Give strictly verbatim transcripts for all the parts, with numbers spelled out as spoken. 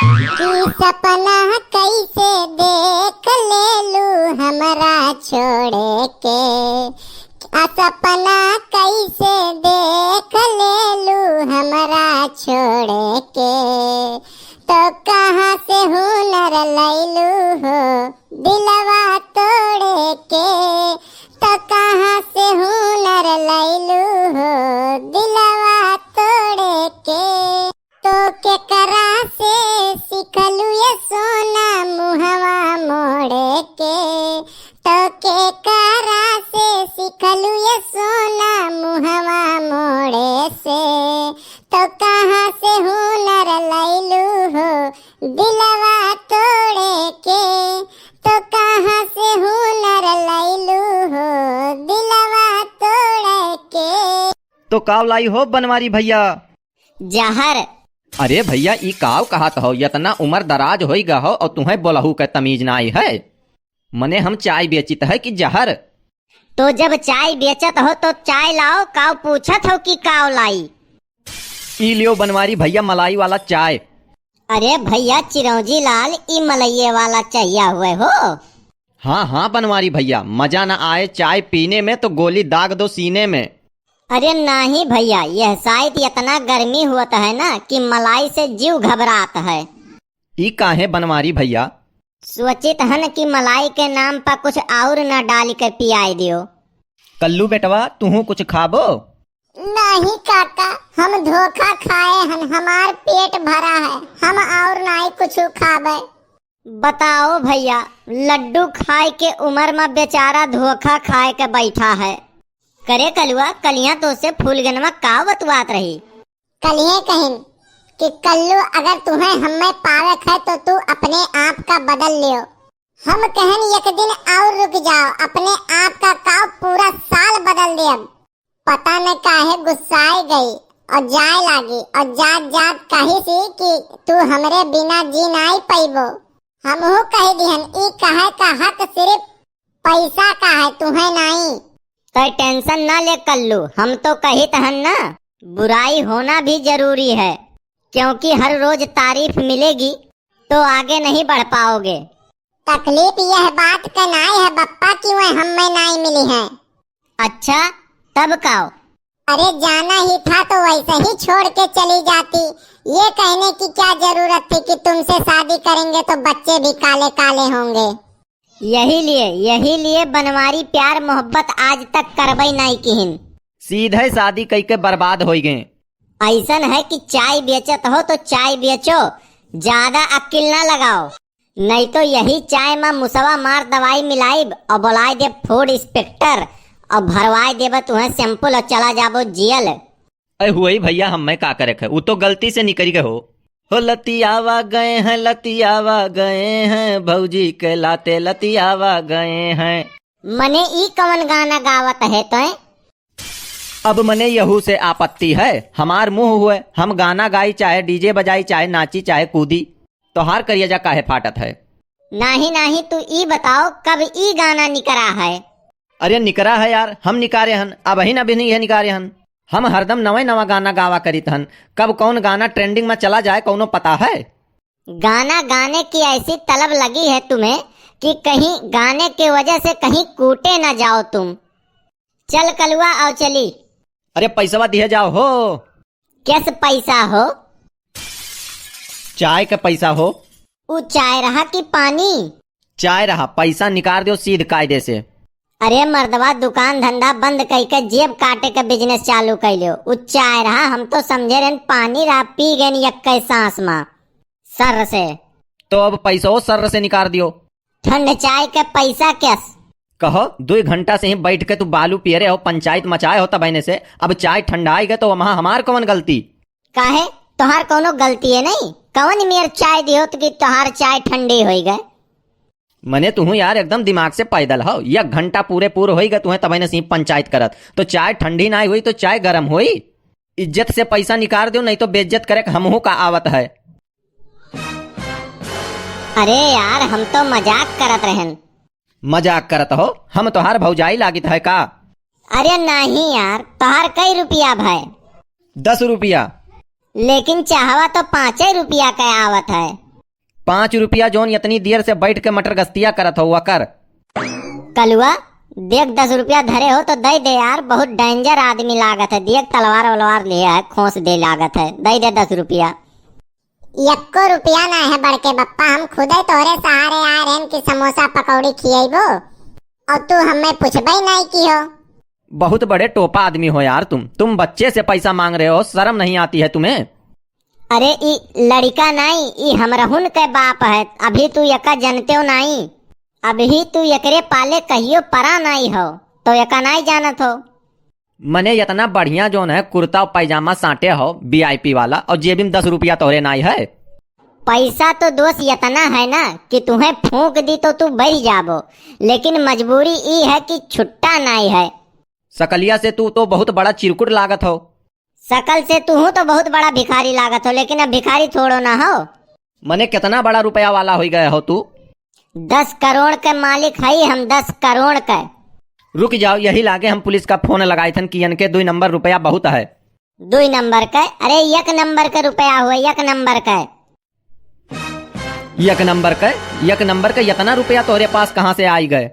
ई सपना कैसे देख लेलू हमरा छोड़े के, आ सपना कैसे देख लेलू हमरा छोड़े के, तो कहाँ से हुनर लैलू हो दिलवा तोड़े के, तो कहाँ से हुनर लैलू हो दिलवा तोड़े के। तो केकरा से सिखलू ये सोना मुहवा मोड़े के, तो केकरा से सिखलू ये सोना मुहवा मोड़े से, तो कहाँ से हुनर लैलू हो दिलवा तोड़े के, तो कहाँ से हुनर लैलू हो दिलवा तोड़े के। तो काव लाई हो बनवारी भैया? जहर। अरे भैया, ई काव कहत हो? यतना उमर दराज होई गा हो और तुहें बोलहू के तमीज नाई है। मने हम चाय बेचित है कि जहर? तो जब चाय बेचत हो तो चाय लाओ, काव पूछत हो कि काव लाई? ई लियो बनवारी भैया मलाई वाला चाय। अरे भैया चिरौंजी लाल, ई मलइये वाला चाहिया हुए हो? हाँ हाँ बनवारी भैया, मजा न आए चाय पीने में तो गोली दाग दो सीने में। अरे नाही भैया, यह शायद इतना गर्मी होत है ना कि मलाई से जीव घबरात है। ई काहे बनवारी भैया? सोचित हन कि मलाई के नाम पर कुछ और न डाल के पियाई दियो। कल्लू बेटवा, तुहू कुछ खाबो? नहीं काका, हम धोखा खाए हन, हमार पेट भरा है, हम और नाई कुछ खाबे। बताओ भैया, लड्डू खाए के उमर में बेचारा धोखा खाए के बैठा है। करे कलुआ, कलिया तो से फूलगनवा का बतुआत रही? कलिए कहिन कि कल्लू, अगर तुम्हें हमें पावे है तो तू अपने आप का बदल लियो। हम कहन एक दिन और रुक जाओ, अपने आप का काव पूरा साल बदल देब। पता न काहे गुस्साए गई और जाए लागी और जात जात कही सी कि तू हमरे बिना जी नाई पइबो। हमहू कह दिहन, ई कहे का हक सिर्फ पैसा का है, तुहें नाई। तो टेंशन ना ले कल्लू, हम तो कहित हन ना, बुराई होना भी जरूरी है, क्योंकि हर रोज तारीफ मिलेगी तो आगे नहीं बढ़ पाओगे। तकलीफ यह बात का नाई है बप्पा कि वह हमें नाई मिली है। अच्छा, तब काओ? अरे जाना ही था तो वैसे ही छोड़ के चली जाती। ये कहने की क्या जरूरत थी कि तुमसे शादी करेंगे तो बच्चे भी काले काले होंगे। यही लिए, यही लिए बनवारी प्यार मोहब्बत आज तक करबई नाई किहिन। सीधे शादी कई के बर्बाद होई गए। ऐसन है कि चाय बेचत हो तो चाय बेचो, ज्यादा अक्किल ना लगाओ, नहीं तो यही चाय मा मुसवा मार दवाई मिलाइब और बोलाए देब food inspector और भरवाए देब तुहें sample और चला जाबो जेल। अरे हुई भैया, हमें का करे है, वो तो गलती से निकल गए हो। हो लतियावा गए हैं, लतियावा गए हैं, भौजी के लाते लतियावा गए हैं। मने ई कवन गाना गावत है तोय? अब मने यहू से आपत्ति है, हमार मुंह हुए, हम गाना गाई, चाहे DJ बजाई, चाहे नाची, चाहे कूदी, तोहार करियजा काहे फाटत है? नाही, नाही, तू ई बताओ, कब ई गाना निकरा है? अरे निकरा है यार, हम निकारे हन, अबहिन अबहिन यह निकारे हन। हम हरदम नवे नवा गाना गावा करित हन, कब कौन गाना trending में चला जाए, कौनो पता है? गाना गाने की ऐसी तलब लगी है तुम्हें कि कहीं गाने की वजह से कहीं कूटे ना जाओ तुम। चल कलुआ, आओ चली। अरे पैसवा दिहे जाओ हो। कैस पैसा हो? चाय का पैसा हो। उ चाय रहा कि पानी? चाय रहा, पैसा निकाल दो सीध कायदे से। अरे मर्दवा, दुकान धंधा बंद कई के जेब काटे के business चालू कई लियो। उ चाय रहा, हम तो समझे रहन पानी रहा, पी गए एक सांस मा सर्र से। तो अब पैसा हो सर्र से निकाल दियो। ठंड चाय के पैसा कैस? कहो, दुई घंटा से ही बैठ के तू बालू पियरे हो, पंचायत मचाए हो तबैने से, अब चाय ठंडाई गए तो वहाँ हमार कौन गलती? काहे, तोहार कौनो गलती है नहीं? कौन मेर चाय दियो तो कि तोहार चाय ठंडी होई गए? मने तुहू यार एकदम दिमाग से पैदल हो, एक घंटा पूरे पूर होई गए तुहें तबैने से ही पंचायत करत, तो चाय ठंडी ना हुई तो चाय गरम होई? इज्जत से पैसा निकाल दो, नहीं तो बेइज्जत करे हमहू का आवत है। अरे यार, हम तो मजाक करत रहन। मजाक करत हो? हम तोहार भौजाई लागित है का? अरे नहीं यार, तोहार कई रुपया भय? दस रुपया। लेकिन चाहवा तो पाँचे रुपया के आवत है। पाँच रुपया जौन यतनी देर से बैठ के मटर गस्तिया करत हो, वकर। कलुआ, देख, दस रुपया धरे हो तो दइ दे यार, बहुत danger आदमी लागत है। देख, तलवार वलवार लिहे है, खोंस दे लागत है, दइ दे दस रुपया। यक्को रुपया ना है बड़के बप्पा, हम खुदे तोहरे सहारे आए रहन कि समोसा पकौड़ी खियैबो, और तू हमें पूछबे नहीं की हो। बहुत बड़े टोपा आदमी हो यार तुम, तुम बच्चे से पैसा मांग रहे हो, शर्म नहीं आती है तुम्हें? अरे, ई लड़िका नाई, ई हमरहुन के बाप है। अभी तू यका जनते हो नाई, अभी तू एकरे पाले कहियो परा नाई हो, तो यका नाई जानत हो। मने इतना बढ़िया जौन है कुर्ता और पैजामा साटे हो VIP वाला, और जेबी में दस रुपया तोहरे नाई है। पैसा तो दोस्त इतना है ना कि तुहें फूंक दी तो तू बच जाबो, लेकिन मजबूरी ई है कि छुट्टा नाई है। सकलिया से तू तो बहुत बड़ा चिरकुट लागत हो। सकल से तू हूँ तो बहुत बड़ा भिखारी लागत हो, लेकिन अब भिखारी थोड़ो ना हो। मने कितना बड़ा रुपया वाला हो गए हो तू? दस करोड़ के मालिक हई हम, दस करोड़ के। रुक जाओ, यही लागे हम पुलिस का फोन लगाए थन कि इनके दुई नंबर रुपया बहुत है। दुई नंबर के? अरे, एक नंबर के रुपया हुए, एक नंबर के। एक नंबर के? एक नंबर के इतना रुपया तोहरे पास कहाँ से आई गए?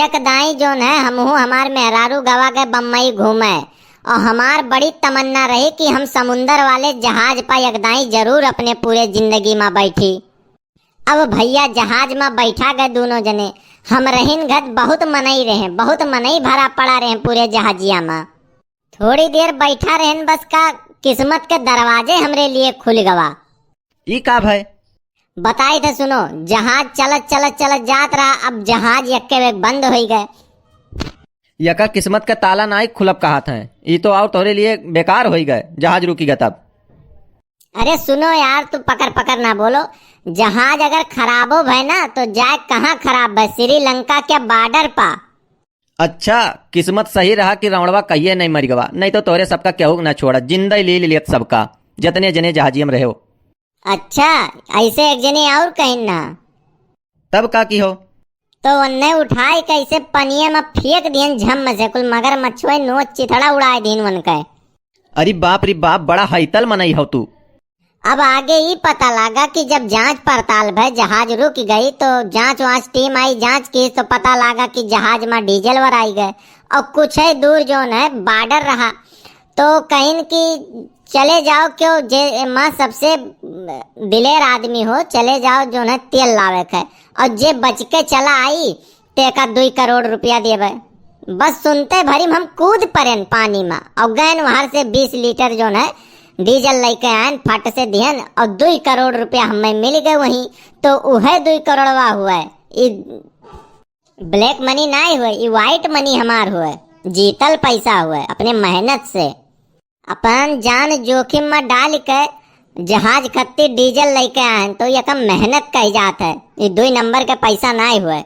एक दाई जौन है, हमहू हमार मेहरारू गवा के बम्बई घूमे, और हमार बड़ी तमन्ना रही कि हम समुंदर वाले जहाज पर एक दाई जरूर अपने पूरे जिंदगी में बैठी। अब भैया जहाज में बैठा गए दोनों जने। हमरहिन घत बहुत मनई रहे, बहुत मनई भरा पड़ा रहे पूरे जहाजिया में। थोड़ी देर बैठा रहन बस का किस्मत के दरवाजे हमरे लिए खुल गवा। ई का भय? बताई थे सुनो, जहाज चलत चलत चलत जात रहा, अब जहाज यक्के बेग बंद होई गए। यका किस्मत के ताला नाई खुलब कहत हैं, ई तो और तोरे लिए बेकार होई गए, जहाज रुकी गए तब। अरे सुनो यार, तू पकर पकर ना बोलो। जहाज अगर खराबो भय ना, तो जाए कहाँ खराब भय? श्रीलंका के बॉर्डर पा। अच्छा, किस्मत सही रहा कि रावणवा कहिए नहीं मर गवा, नहीं तो तोरे सबका केहू ना छोड़ा, जिंदा ही ले लेत सबका, जितने जने जहाजियम रहे हो। अच्छा, ऐसे एक जने और कहिन ना। तब का की हो? तो उन्हें उठाई कैसे पनिया में फेंक दियन झम से, कुल मगरमच्छवे नोच चिथड़ा उड़ाए दीन उनके। अरे बाप रे बाप, बड़ा हैतल मनई हो तू। अब आगे ई पता लागा कि जब जांच पड़ताल भय, जहाज रुक गई, तो जांच वांच टीम आई, जांच की, तो पता लागा कि जहाज में डीजल वराई गए। और कुछ ही दूर जौन है बॉर्डर रहा, तो कहिन कि चले जाओ, क्यों जे माँ सबसे दिलेर आदमी हो, चले जाओ जौन है तेल लावे के, और जे बच के चला आई, तेका दुई करोड़ रुपया देबे। बस सुनते भरी में हम कूद परेन पानी में, और गैन वहार से बीस लीटर जौन है डीजल लेके आयन, फट से दिहन, और दुई करोड़ रुपया हमें मिल गए वहीं। तो उहे दुई करोड़वा हुए, ई black money नाई हुए, ई white money हमार हुए, जीतल पैसा हुए अपने मेहनत से। अपन जान जोखिम में डाल के जहाज खत्ती डीजल लेके आए हैं, तो ये कम मेहनत कही जात है, ये दुई नंबर के पैसा नाई हुए।